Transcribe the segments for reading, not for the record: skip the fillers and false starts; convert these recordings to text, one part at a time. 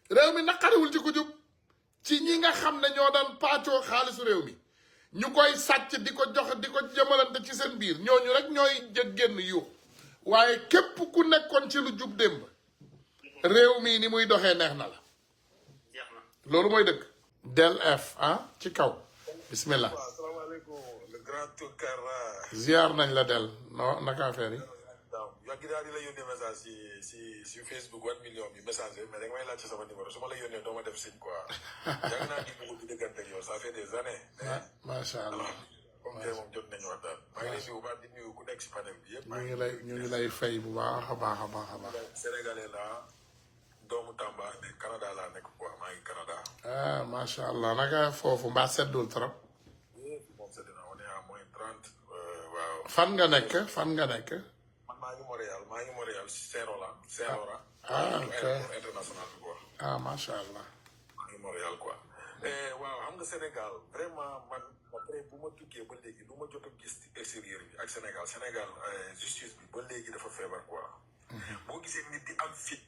réew mi naqariwul ci ku jub ci ñi nga xam ne ñoo daan paccoo xaalisu réew mi ñu koy sàcc di ko jox di ko jëmalante ci seen biir ñooñu rek ñooy jëg génn yu waaye képp ku nekkoon ci lu jub démb réew mi ni muy doxee neex na la loolu mooy dëgg del f ah ci kaw bismillah waaw salaamaaleykum le grand Tounkara. ziar nañ la del no naka affaire yi waaw yàgg daal di la yónnee message si Facebook 1 million bi message mais da nga may laajte sama numéro su ma la yónnee doo ma def signe quoi. yàgg naa di bëgg di déggante ak yow ça fait des années. macha allah comme tey moom jot nañu waxtaan. maa ngi lay nuyu bu baax di nuyu ku nekk si panel bi yëpp. ñu ngi lay fay bu baax a baax a baax a baax. Sénégalais laa doomu Tamba ne Canada laa nekk quoi maa ngi Canada. ah macha allah naka foofu mbaa seddul trop. moom c'est dina on est à moins 30. waaw. fan nga nekk fan nga nekk. man maa ngi Montréal Saint-Laurent. Saint-Laurent. ok international bi quoi. ah macha allah. maa ngi Montréal quoi. waaw xam nga Sénégal vraiment man après bu ma tukkee ba léegi lu ma jot a gis ci extérieur bi ak Sénégal justice bi ba léegi dafa feebar quoi. boo gisee nit di am fit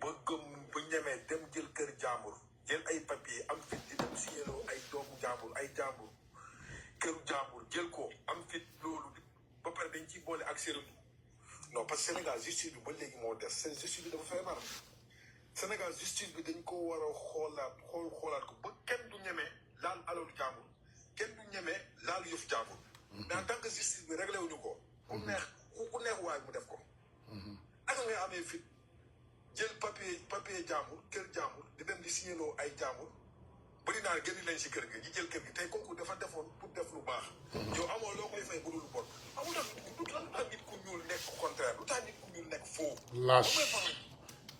ba gëm ba ñemee dem jël kër jàmbur jël ay papier am fit di dem siyeloo ay doomu jàmbur ay jàmbur këru jàmbur jël ko am fit loolu ba pare dañ ciy boole ak sérédu non parce que Sénégal justice bi ba léegi moo des seen justice bi dafa feebar. Sénégal justice bi dañ ko war a xoolaat ko ba kenn du ñemee laal alalu jàmbur kenn du ñemee laal yëf jàmbur. mais en tant que justice bi réglé wuñu ko. ku neex waay mu def ko. naka ngay amee fit jël papier jàmbur kër jàmbur di dem di signaloo ay jàmbur bari naa génn leen si kër gi ñu jël kër gi tey kooku dafa defoon pour def lu baax. yow amoo loo koy fay bu dul bon. amul lu tax nit ku ñuul nekk contraire lu tax nit ku ñuul nekk faux. lâche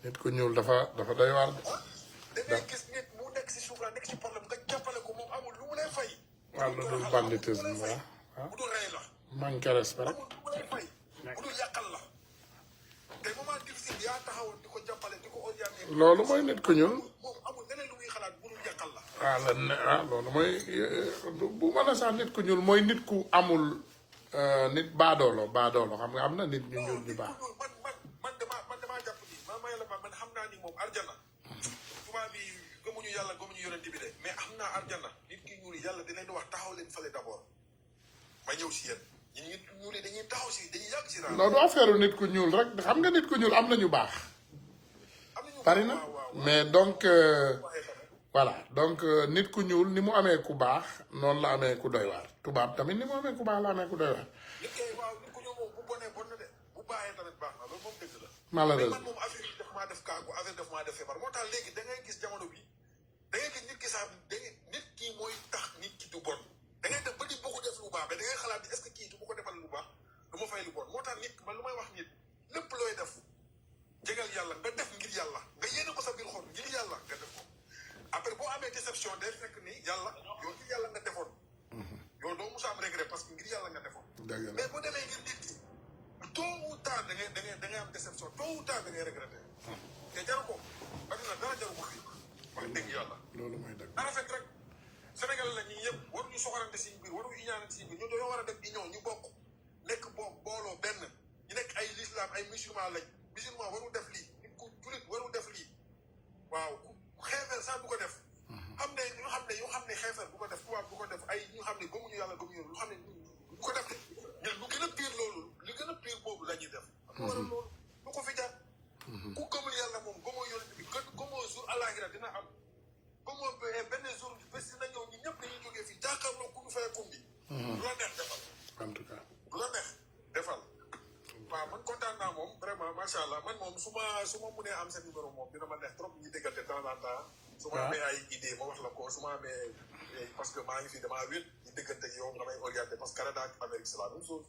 nit ku ñuul dafa doy waar. da ngay gis nit mu nekk si suuf nekk si problème nga jàppale ko moom amul lu mu lay fay. waaw lu dul banditisme waaw. bu dul rey la. manque respect rek. amul lu mu lay fay. bu dul yàqal la. te moment difficile yaa taxawoon di ko jàppale di ko orienté. loolu mooy nit ku ñuul. moom amul leneen lu muy xalaat bu dul yàqal la. loolu mooy bu mën a sax nit ku ñuul mooy nit ku amul nit baadoolo xam nga am na nit ñu ñuul ñu baax. man damaa jàpp ni man xam naa ni moom arjana. tubaab bi gëmuñu yàlla gëmuñu yonent bi de mais xam naa arjana nit ki ñuul yàlla di leen wax taxaw leen fale d'abord ma ñëw si yéen ñun nit ñuul yi dañuy taxaw si dañuy yàgg si raadu. non du affaire nit ku ñuul rek xam nga nit ku ñuul am na ñu baax. bari na mais donc voilà donc nit ku ñuul ni mu amee ku baax noonu la amee ku doy waar tubaab tamit ni mu amee ku baax la amee ku doy waar. nit kay waaw nit ku ñuul moom bu bonee bon na de bu baaxee tamit baax na loolu moom dëgg la. malheureusement mais man moom affaire yi daf maa def kaagu affaire daf maa def feebar moo tax léegi da ngay gis jamono bi da ngay gis nit ki sax nit ki mooy tax nit ki du bon da ngay def ba di bëgg def lu baax mais da ngay xalaat est-ce que kii du ma ko defal lu baax du ma fay lu bon moo tax nit man lu may wax nit lépp looy def jégal yàlla nga def ngir yàlla nga yéene ko sa biir xol ngir yàlla nga def ko après boo amee déception day fekk ni yàlla yow ngir yàlla nga defoon yow doo musa am regret parce que ngir yàlla nga defoon mais boo demee ngir nit ki tôt ou tard da ngay am déception tôt ou tard da ngay regretter te jaru ko adduna dara jaru ko fii wax dëgg yàlla loolu mooy dëgg. dara fekk rek Sénégal la ñuy yëpp waruñu soxorante si biir waruñu iñaanante si biir ñu dañoo war a def union ñu bokk nekk booloo benn ñu nekk ay l'islam ay musulman lañ musulman warul def lii nit ku julit warul def lii waaw xeefeer sax du ko def xam ne ñu xam ne xeefeer bu ko def tubaab bu ko def ay ñu xam ne gëmuñu yàlla gëmuñu lu xam ne bu ko def ñun lu gën a pire loolu lu gën a pire boobu la ñuy def waral loolu lu ko fi jar ku gëmul yàlla moom gëmoo yonent bi gëmoo jour àllaaxira dina am gëmoo benn jour bés dina ñëw ñi ñëpp dañuy jógee fii jàkkaarloo ku ñu fay kumbi lu la neex defal en tout cas. lu la neex defal waaw man kontaan naa moom vraiment macha allah man moom su ma mënee am sa numéro moom dina ma neex trop ñu déggante de temps en temps. su ma amee ay idée ma wax la ko su ma amee parce que maa ngi fi damaa wét ñu déggante ak yow nga may orienté parce que Canada ak Amérique c'est la même chose.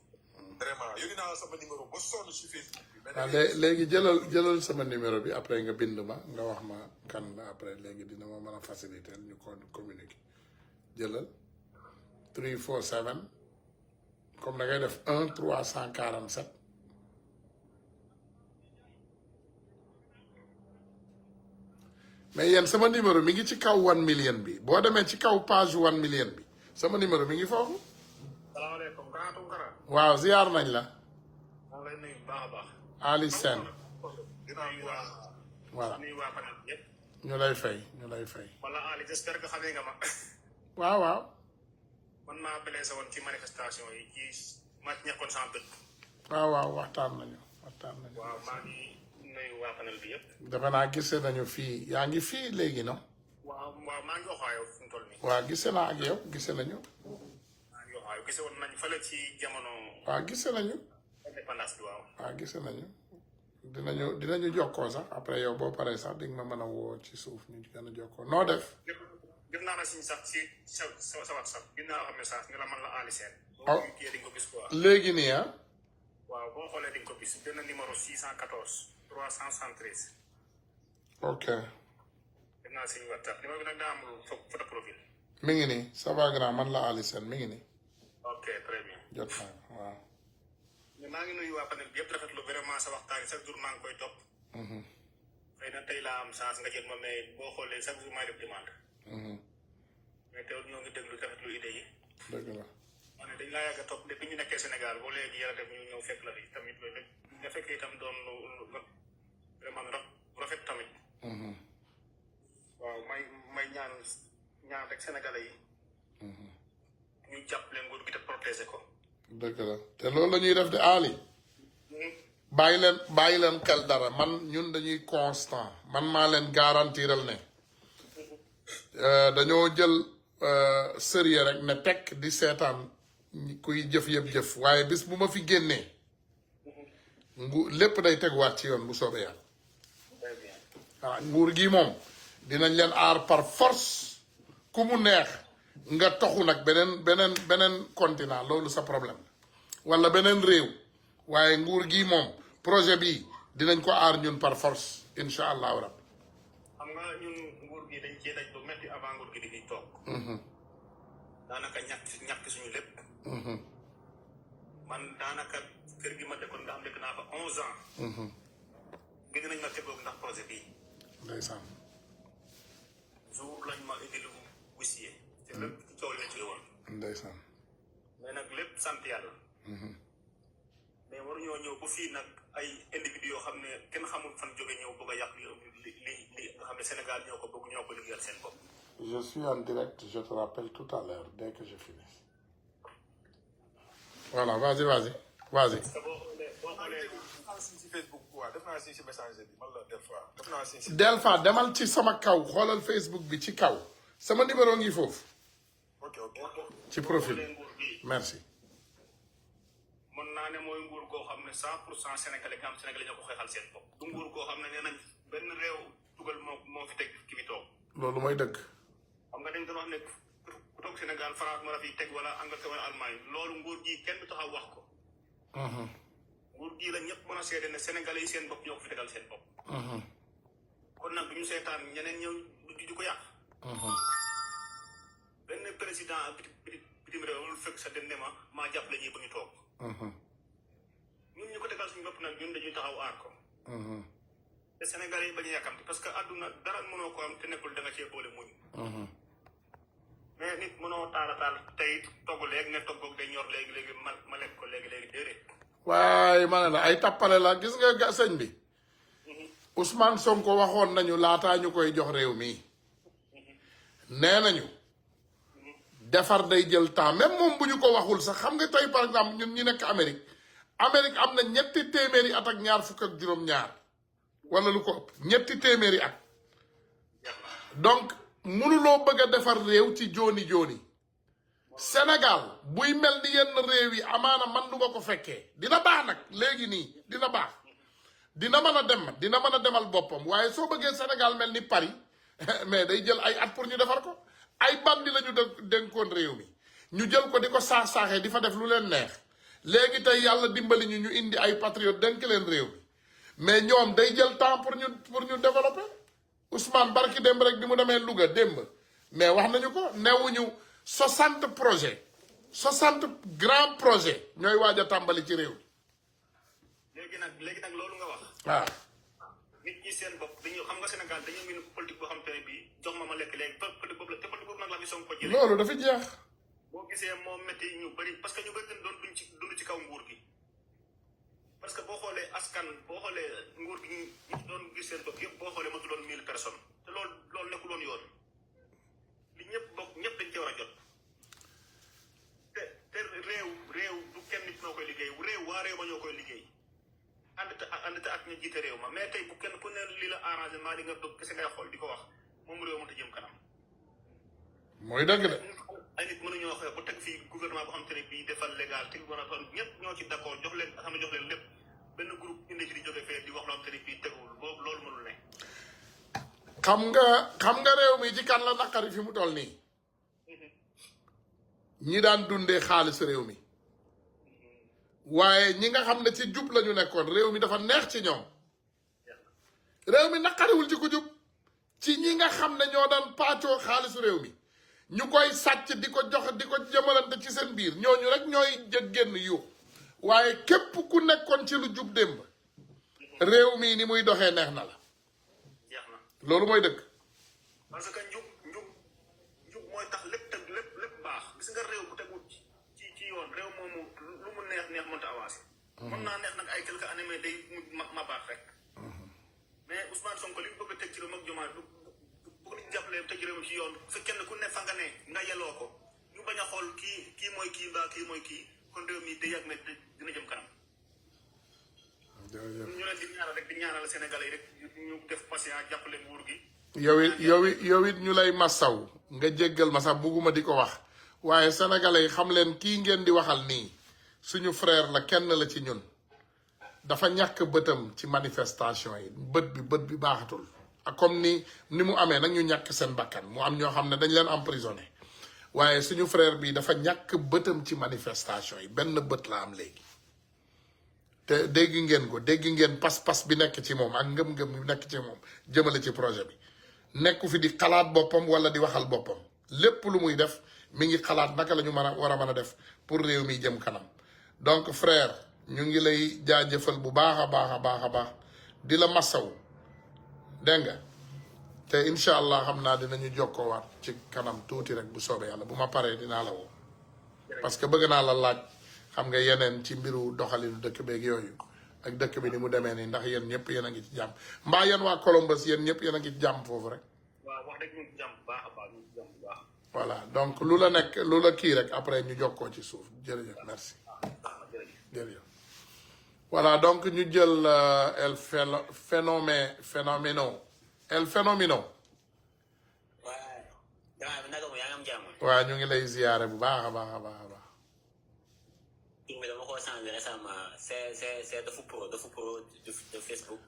vraiment yónni naa sama numéro ba sonn si Facebook bi. waaw léegi jëlal sama numéro bi après nga bind ma nga wax ma kan la après léegi dina ma mën a faciliter ñu ko communiquer jëlal 347 comme da ngay def 1 347. mais yéen sama numéro mi ngi ci kaw 1 million bi boo demee ci kaw page 1 million bi sama numéro mi ngi foofu. salaamaaleykum Grand Tounkara. waaw ziar nañ la. maa ngi lay nuyu bu baax a baax. Ali Sène. dinaa nuyu waa. voilà nuyu waa panel yëpp. ñu lay fay ñu lay fay. wala Ali j'espère que xamee nga ma. waaw waaw. man maa blessé woon ci manifestation yi ci ma ñàkkoon sama bët. waaw waaw waxtaan nañu. waaw maa ngi nuyu waa panel bi yëpp. defe naa gise nañu fii yaa ngi fii léegi no waaw maa ngi Ohio fu mu toll nii. waaw gise naa ak yow gise nañu. maa ngi Ohio gise woon nañu fële ci jamono. waaw gise nañu. indépendance bi waaw. waaw gise nañu. dinañu jokkoo sax après yow boo paree sax di nga ma mën a woo ci suuf ñu gën a jokkoo noo def. gis naa la si sax ci sa WhatsApp gis naa la message nga la man la Ali Sène. oh boo kii di nga ko gis quoi. léegi nii ah. waaw boo xoolee di nga ko gis benn numéro 614 373. ok. gis naa si WhatsApp numéro bi nag daa amul photo profil. mi ngi nii ça va grand man la Ali Sène mi ngi nii. ok très bien. jot naa waaw. mais maa ngi nuyu waa panel bi yëpp rafetlu vraiment sa waxtaan yi chaque jour maa ngi koy topp. xëy na tey laa am chance nga jël ma mais boo xoolee chaque jour maay def demande. mais teewul ñoo ngi déglu rafetlu idée yi. dëgg la. ma ne dañ laa yàgg a topp depuis ñu nekkee Sénégal ba léegi yàlla def ñu ñëw fekk la fi tamit loolu lépp nga fekkee itam doon lu vraiment rafet tamit. waaw may ñaan rek sénégalais yi. ñu jàppale nguur gi te protéger ko. dëgg la te loolu la ñuy def de Ali. bàyyi leen xel dara man ñun dañuy constant man maa leen garantiral ne dañoo jël sérieux rek ne tekk di seetaan kuy jëf yëpp jëf waaye bis bu ma fi génnee lépp day teguwaat ci yoon bu soobee yàlla. waaw nguur gi moom dinañ leen aar par force ku mu neex nga toxu nag beneen continent loolu sa problème wala beneen réew waaye nguur gi moom projet bi dinañ ko aar ñun par force incha allahu rab. xam nga ñun nguur gi dañ cee daj lu metti avant nguur gi di fi toog. daanaka ñàkk suñu lépp. man daanaka kër gi ma dëkkoon nga xam dëkk naa fa 11 ans. gën nañ ma tegoog ndax projet bii. ndeysaan. jour lañ ma indi lu huissier. te lépp ci coow lañ ci woon. ndeysaan. mais nag lépp sant yàlla. mais waruñoo ñëw ba fii nag ay individu yoo xam ne kenn xamul fan jóge ñëw bëgg a yàq li nga xam ne Sénégal ñoo ko bëgg ñoo ko liggéeyal seen bopp. je suis en direct je te rappelle tout à l'heure dès que je finis. voilà vas-y. parce que boo xoolee si Facebook quoi def naa si message bi man la def naa si. Delpha demal ci sama kaw xoolal Facebook bi ci kaw sama numéro ngi foofu. ok ci profil merci. mën naa ne mooy nguur goo xam ne 100% sénégalais nga xam sénégalais ñoo ko xeexal seen bopp. du nguur goo xam ne nee nañ benn réew tugal moo fi teg ki fi toog. loolu mooy dëgg. xam nga dañ doon wax ne ku toog Sénégal France moo la fiy teg wala Angleterre wala Allemagne loolu nguur gi kenn du taxaw wax ko. nguur gi la ñëpp mën a seede ne sénégalais yi seen bopp ñoo ko fi tegal seen bopp. kon nag du ñu seetaan ñeneen ñëw du ko yàq. benn président bitim réew lu fekk sa den ne maa jàppale ñi ba ñu toog. ñun ñu ko tegal suñu bopp nag ñun dañuy taxaw aar ko. te Sénégalais yi bañ a yàkkamti parce que àdduna dara mënoo ko am te nekkul da nga cee boole muñ. mais nit mënoo taal tey togg léegi ne toggoog day ñor léegi ma lekk ko léegi déedéet. waaye ma ne la ay tappale la gis nga sëñ bi. Ousmane Sonko waxoon nañu laataa ñu koy jox réew mi. nee nañu. defar day jël temps même moom bu ñu ko waxul sax xam nga tey par exemple ñun ñu nekk Amérique am na ñetti téeméeri at ak ñaar fukk ak juróom-ñaar wala lu ko ëpp ñetti téeméeri at donc mënuloo bëgg a defar réew ci jooni Sénégal buy mel ni yenn réew yi amaana man du nga ko fekkee dina baax nag léegi nii dina baax dina mën a demal boppam waaye soo bëggee Sénégal mel ni Paris mais day jël ay at pour ñu defar ko ay bandi la ñu dénkoon réew mi ñu jël ko di ko saax-saaxee di fa def lu leen neex léegi tey yàlla dimbali ñu indi ay patriote dénk leen réew mi mais ñoom day jël temps pour ñu développer Ousmane barki démb rek bi mu demee Louga démb mais wax nañu ko newuñu 60 projets 60 grands projets ñooy waaj a tàmbali ci réew mi. léegi nag loolu nga wax. waaw. nit ñi seen bopp dañuy xam nga Sénégal dañuy mën politique boo xam te ne bii jox ma lekk léegi politique boobu la te politique boobu nag la fi Sonko jëlee. loolu dafa jeex. boo gisee moo métti ñu bëri parce que ñu bëri dañ doon dund ci kaw nguur gi parce que boo xoolee askan boo xoolee nguur gi ñu doon gis seen bopp yëpp boo xoolee matu doon 1000 personnes te loolu jiite réew ma mais tey bu kenn ku ne lii la arrangé maa di nga bëgg kese ngay xool di ko wax moom réew mënta jëm kanam. mooy dëgg de. ay nit mënuñoo xeex bu teg fii gouvernement boo xam te ne bii defal légal te gouvernement ñëpp ñoo ci d'accord jox leen xam ne jox leen lépp benn groupe indi ci di jóge fee di wax loo xam te ne bii teguwul boobu loolu mënul ne. xam nga réew mi ci kan la naqari fi mu toll nii ñi daan dundee xaalis réew mi waaye ñi nga xam ne ci jub lañu nekkoon réew mi dafa neex ci ñoom réew mi naqariwul ci ku jub ci ñi nga xam ne ñoo daan paccoo xaalisu réew mi ñu koy sàcc di ko jox di ko jëmalante ci seen biir ñooñu rek ñooy génn yu waaye képp ku nekkoon ci lu jub démb réew mi ni muy doxee neex na la loolu mooy dëgg. parce que njub mooy tax lépp teg lépp baax gis nga réew bu tegul ci yoon réew moomu lu mu neex mënta avancé. mën naa neex nag ay quelques années mais day ma baax rek. mais Ousmane Sonko li mu bëgg a teg ci réew ak Diomaye bu ñu jàppalee teg réew ci yoon su kenn ku ne fa nga ne nga yelloo ko ñu bañ a xool kii mooy kii mbaa kii mooy kii kon réew mi day yàgg ne dina jëm kanam. ñu leen di ñaanal rek di ñaanal Sénégalais yi rek ñu def patient jàppale nguur gi. yow it ñu lay massaw nga jéggal ma sax bugguma di ko wax waaye sénégalais yi xam leen kii ngeen di waxal nii suñu frère la kenn la ci ñun dafa ñàkk bëtam ci manifestation yi bët bi baaxatul ak comme ni mu amee nag ñu ñàkk seen bakkan mu am ñoo xam ne dañ leen emprisonné waaye suñu frère bi dafa ñàkk bëtam ci manifestation yi benn bët la am léegi te dégg ngeen pas-pas bi nekk ci moom ak ngëm-ngëm bi nekk ci moom jëmale ci projet bi nekku fi di xalaat boppam wala di waxal boppam lépp lu muy def mi ngi xalaat naka la ñu war a mën a def pour réew mi jëm kanam donc frère ñu ngi lay jaajëfal bu baax a baax di la massaw dégg nga te incha allah xam naa dinañu jokkoowaat ci kanam tuuti rek bu soobee yàlla bu ma paree dinaa la woo parce que bëgg naa la laaj xam nga yeneen ci mbiru doxalinu dëkk beeg yooyu ak dëkk bi ni mu demee nii ndax yéen ñëpp yéen a ngi ci jàmm mbaa yéen waa Columbus yéen ñëpp yéen a ngi ci jàmm foofu rek. waaw wax dëgg ñu ngi ci jàmm bu baax a baax ñu ngi ci jàmm bu baax. voilà donc lu la kii rek après ñu jokkoo ci suuf jërëjëf merci. jërëjëf voilà donc ñu jël el phénomène waaw ñu ngi lay ziyaare bu baax a baax. mais dama ko changé récemment c'est Dofu Pro de Facebook.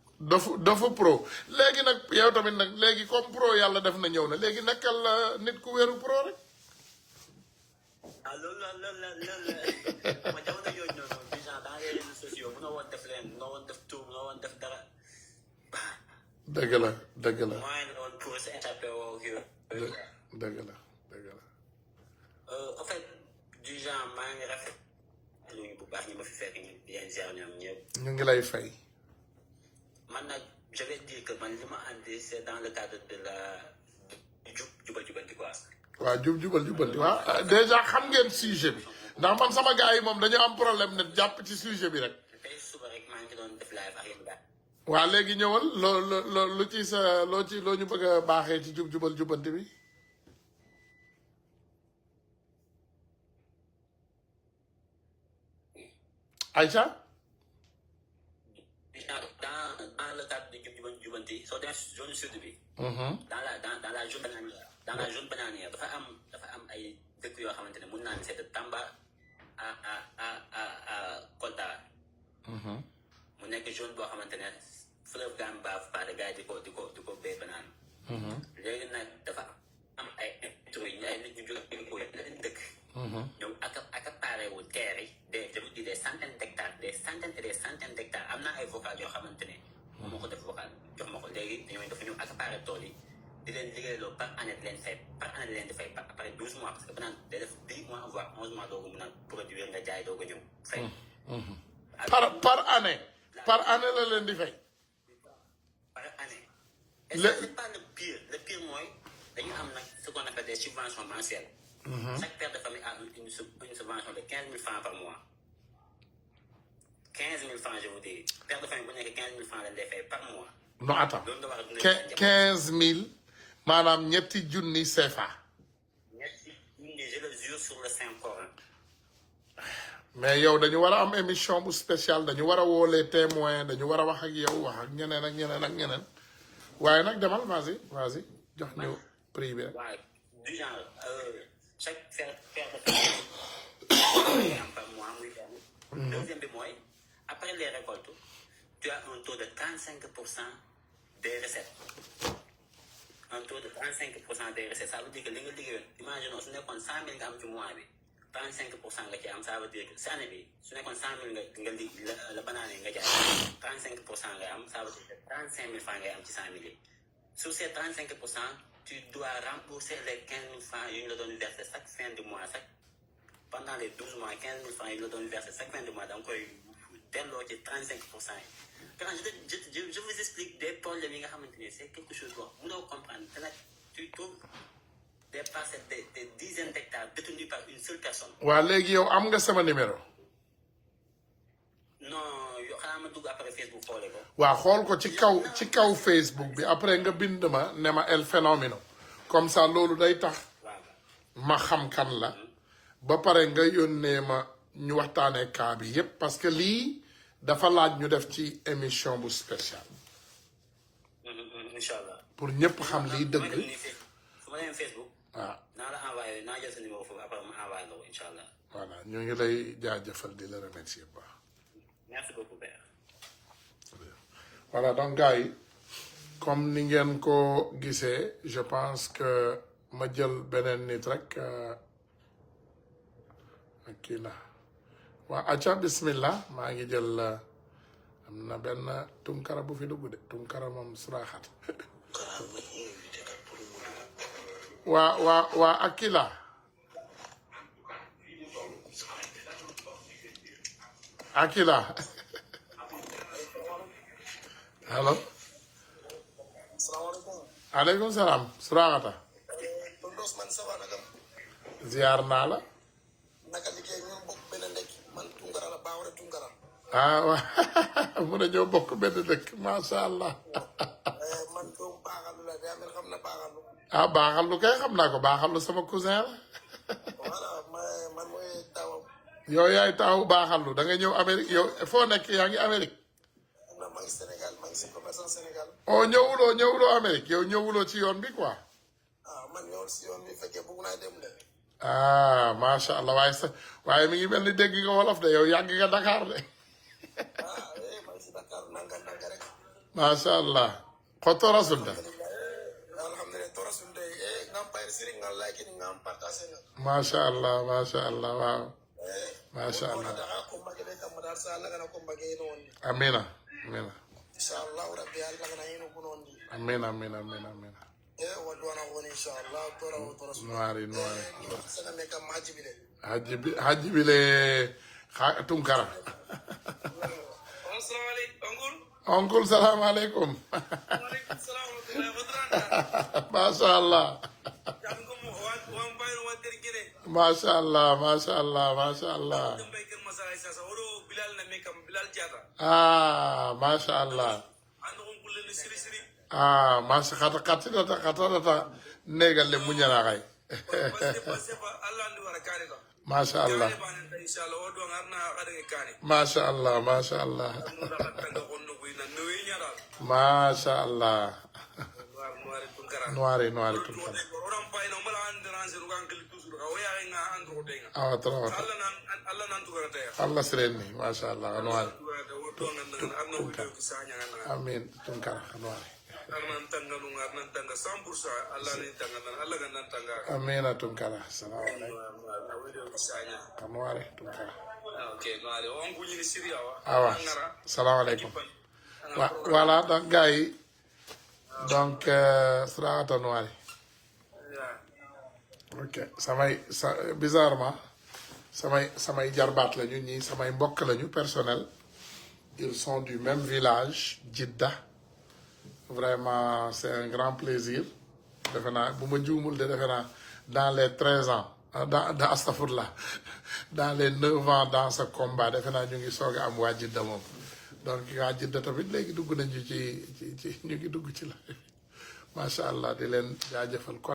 Dofu Pro léegi nag yow tamit nag léegi comme pro yàlla def na ñëw na léegi nekkal nit ku wéeru pro rek. ah loolu ma jamono yooyu noonu déjà dans les réseaux sociaux munoo woon def leen munoo woon def tout munoo woon def dara. dëgg la. mooy woon pour se échapper woo kii. dëgg la. en fait du genre maa ngi rafet. luñu bu baax ñi ma fi fekk ñu leen ziar ñoom ñëpp. ñu ngi lay fay. man nag je vais dire que man li ma andi c'est dans le cadre de la jubanti quoi. waaw jubanti waaw déjà xam ngeen sujet bi ndax man sama gars yi moom dañu am problème ne jàpp ci sujet bi rek. tey suba rek maa ngi doon def live ak yéen daal. waaw léegi ñëwal lu ci sa loo ñu bëgg a baaxee ci jubanti bi. Aïcha. dans le cadre de jubanti soo demee zone sud bi. dans la zone bananière dafa am ay dëkk yoo xamante ne mun naa ne c'est de Tamba à Kolda. mu nekk zone boo xamante ne fleuve Gamba pare gars yi di ko béy banaan. léegi nag dafa am ay nit ñu jóge ko yeneen dëkk. ñoom accaparé wu terre yi des centaines d'hectares des centaines d'hectares am na ay vocal yoo xamante ne moom moo ko def vocal jox ma ko léegi ñooñu dafa ñëw accaparé tool yi di leen liggéeyloo par année di leen di fay après 12 mois parce que banaan day def 10 mois voire 11 mois doogu mun a produire nga jaay dooga ñëw fay. par année la leen di fay. par année. et ça c'est pas le pire mooy dañu am nag ce qu'on appelle des subventions mensuelles. Chaque père de famille a une subvention de 15 000 francs par mois. 15 000 francs, je vous dis. Père de famille, vous n'avez 15 000 francs de l'effet par mois. Non, attends. 15 000, madame, ñetti junni CFA. Je le jure sur le Saint-Coran. mais yow dañu war a am émission bu spéciale dañu war a woo les témoins dañu war a wax ak yow wax ak ñeneen ak ñeneen ak ñeneen waaye nag demal vas-y jox ñu prix bi rek. waaw du genre chaque faire de am par mois muy benn. Deuxième bi mooy après les récoltes tu as un taux de 35% des recettes. Un taux de 35% des recettes ça veut dire que li nga liggéeyoon imaginons su nekkoon 100 000 nga am ci mois bi 35% nga ci am ça veut dire que si année bi su nekkoon 100 000 nga li la banane nga jaay 35% ngay am ça veut dire que 35 000 francs ngay am ci 100 000 yi sur ces 35% tu dois rembourser les 15 000 francs yu ñu la doon verser chaque fin du mois pendant les 12 mois 15 000 francs yu ñu la doon verser chaque fin du mois da nga koy delloo ci 35% yi. Quand je vous explique des problèmes yi nga xamante ni c'est quelque chose boo mënoo comprendre te nag tu trouves des parcelles des dizaines d'hectares détenus par une seule personne. waa léegi yow am nga sama numéro. non yow xanaa ma dugg après Facebook xoolee ko. waa xool ko ci kaw Facebook bi après nga bind ma ne ma El Phénomène comme ça loolu day tax ma xam kan la ba pare nga yónnee ma ñu waxtaanee cas bi yépp parce que lii dafa laaj ñu def ci émission bu spéciale. Inch'Allah. pour ñëpp xam lii dëgg. su ma demee Facebook. waaw naa la envoyé naa jël sa numéro foofu après ma envoyé la ko Inch'Allah. voilà ñu ngi lay jaajëfal di la remercier bu baax. Merci beaucoup père. voilà donc gars yi comme ni ngeen ko gisee je pense que ma jël beneen nit rek kii la waa acca bismillah maa ngi jël am na benn tunkara bu fi dugg de tunkara moom suraxat waa akila allo aleykum salaam suraxata ziar naa la ah waaw mun a ñëw bokk benn dëkk macha allah ah baaxallu kay xam naa ko baaxallu sama cousin la yow yaay taawu baaxallu da nga ñëw Amérique yow foo nekk yaa ngi Amérique oh ñëwuloo Amérique yow ñëwuloo ci yoon bi quoi ah macha allah waaye mi ngi mel ni dégg nga wolof de yow yàgg nga Dakar de macha allah xotto rasulta macha allah waaw macha allah amina noari hajji bile tunkara oncle salaam aleykum masha allah ah masha allah ah masha kata negal le muñana kay masha allah masha allah noari tunkara awa tara Allah sereni masha allah noari amin tunkara noari amina tunkara salaam aleykum noari tunkara awa salaam aleykum voilà donc gars yi donc sraata noiri ok bizarrement samay jarbaat lañu ñii samay mbokk lañu personnel ils sont du même village Djidda vraiment c'est un grand plaisir defe naa bu ma juumul de defe naa dans les 13 ans dans astafurlah dans les 9 ans dans ce combat defe naa ñu ngi soog a am waa Djidda moom donc waa Djidda tamit léegi dugg nañu ci ñu ngi dugg ci la macha allah di leen jaajëfal